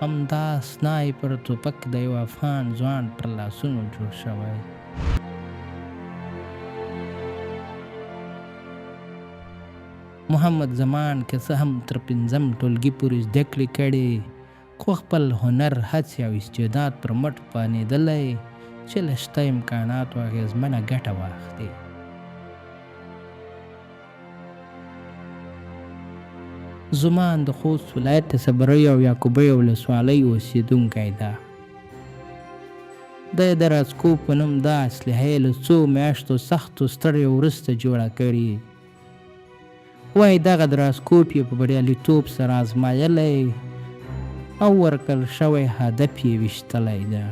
همدا سنایپر توپک د یو افغان ځوان پر لاسونو جوړ شوی. محمد زمان که څه هم تر پنځم ټولګي پورې زده کړې کړې، خو خپل هنر، هڅې او استعداد پر مټ توانېدلی چې له شته امکاناتو اغېزمنه ګټه واخلي. زمان د خوست ولایت د صبریو او یعقوبیو ولسوالۍ اوسېدونکی ده. دی د راسکو په نوم دا اسلحه یې له څو میاشتو سختو ستړیو وروسته جوړه کړې. وايي دغه دراسکوپ یې په بریالیتوب سره ازمایلی او ورکړل شوی هدف یې ویشتلی ده.